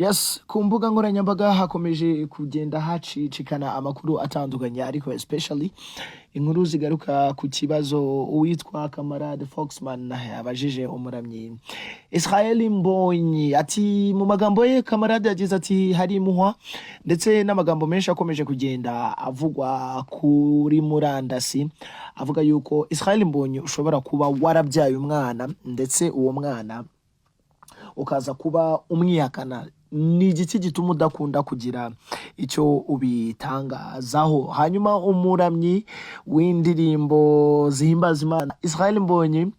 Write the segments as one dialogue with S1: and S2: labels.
S1: Yes, ku mbuga nkoranyambaga hakomeje kugenda hacicikana amakuru atandukanye, ariko especially inkuru zigaruka ku kibazo uwitwa Kamarade Foxman abajije umuramyi Israel Mbonyi. Ati mu magambo ye, Kamarade yagize ati hari impuhwa ndetse n'amagambo menshi akomeje kugenda avugwa kuri murandasi, avuga yuko Israel Mbonyi ushobora kuba warabyaye umwana, ndetse uwo mwana ukaza kuba umwihakana. Ni igiki gituma udakunda kugira icyo ubitangazaho? Hanyuma umuramyi w'indirimbo zihimbaza Imana Israel Mbonyi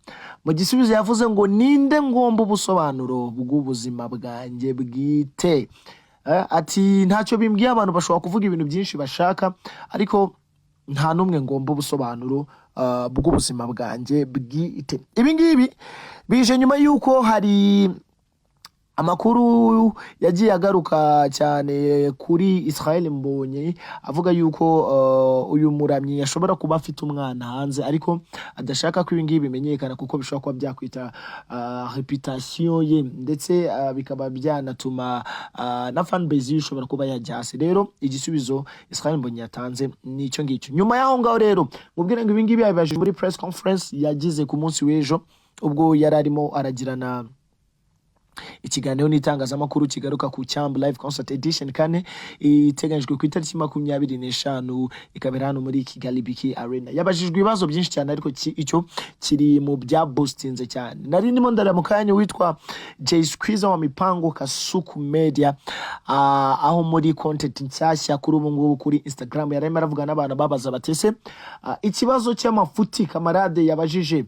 S1: mu gisubizo yavuze ngo: "Ninde ngomba ubusobanuro bw'ubuzima bwanjye bwite?" Ati ntacyo bimbwiye, abantu bashobora kuvuga ibintu byinshi bashaka, ariko nta n'umwe ngomba ubusobanuro bw'ubuzima bwanjye bwite. Ibi ngibi bije nyuma y'uko hari amakuru yagiye agaruka cyane kuri Israel Mbonyi, avuga yuko uyu muramyi ashobora kuba afite umwana hanze, ariko adashaka ko ibi ngibi bimenyekana kuko bishobora kuba byakwita reputation ye, ndetse bikaba byanatuma na fan base ye ishobora kuba yajya hasi. Rero igisubizo Israel Mbonyi yatanze ni icyo ngicyo. Nyuma y'aho ngaho rero, mubwire ngo ibi ngibi yabibajije muri press conference yagize ku munsi w'ejo, ubwo yari arimo aragirana ikiganiro n'itangazamakuru kigaruka ku Cyambu Live Concert Edition 4, iteganyijwe ku itariki 25, ikabera hano muri Kigali BK Arena. Yabajijwe ibibazo byinshi cyane, ariko icyo kiri mu bya boostinze cyane. Nari ndimo ndareba mu kanya witwa Jay Squeezer wa Mipango Kasuku Media, aho muri content nshyashya kuri ubu ngubu kuri Instagram yarimo aravuga n'abantu babaza batese ikibazo cy'amafuti Kamarade yabajije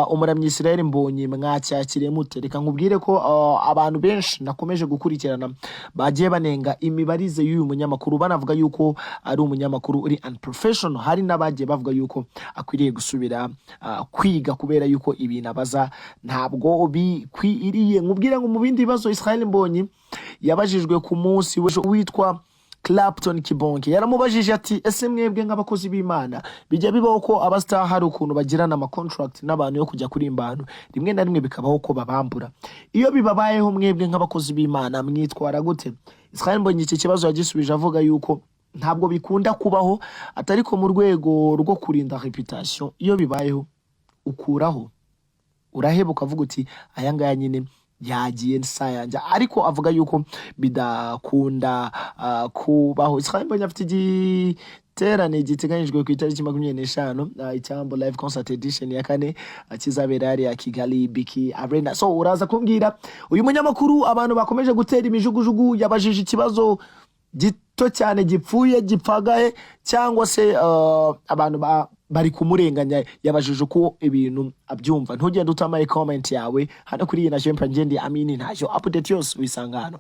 S1: umuramyi Israel Mbonyi, mwacyakiriye mute? Reka nkubwire ko abantu benshi nakomeje gukurikirana bagiye banenga imibarize y'uyu munyamakuru, banavuga yuko ari umunyamakuru uri unprofessional. Hari n'abagiye bavuga yuko akwiriye gusubira kwiga, kubera yuko ibintu abaza ntabwo bikwiriye. Nkubwire ngo mu bindi bibazo Israel Mbonyi yabajijwe ku munsi w'ejo, witwa Clapton Kibonke yaramubajije ati: "Ese mwebwe nk'abakozi b'Imana, bijya bibaho ko abastar hari ukuntu bagirana ama contract n'abantu yo kujya kuririmba ahantu, rimwe na rimwe bikabaho ko babambura? Iyo bibabayeho, mwebwe nk'abakozi b'Imana mwitwara gute?" Israel Mbonyi iki kibazo yagisubije avuga yuko ntabwo bikunda kubaho, atariko mu rwego rwo kurinda reputation, iyo bibayeho ukuraho, uraheba, ukavuga uti aya ngaya nyine yagiye sa yanjye, ariko avuga yuko bidakunda kubaho. Israel Mbonyi afite igiterane giteganyijwe ku itariki 25, Icyambu Live Concert Edition ya 4, kizabera hariya Kigali BK Arena. So uraza kumbwira, uyu munyamakuru abantu bakomeje gutera imijugujugu yabajije ikibazo gito cyane gipfuye gipfagaye, cyangwa se abantu bari kumurenganya? Yabajije uko ibintu abyumva. Ntugende utamaye comment yawe hano kuri iyi na Jean Ngende Amini. Ntacyo, update yose uyisanga hano.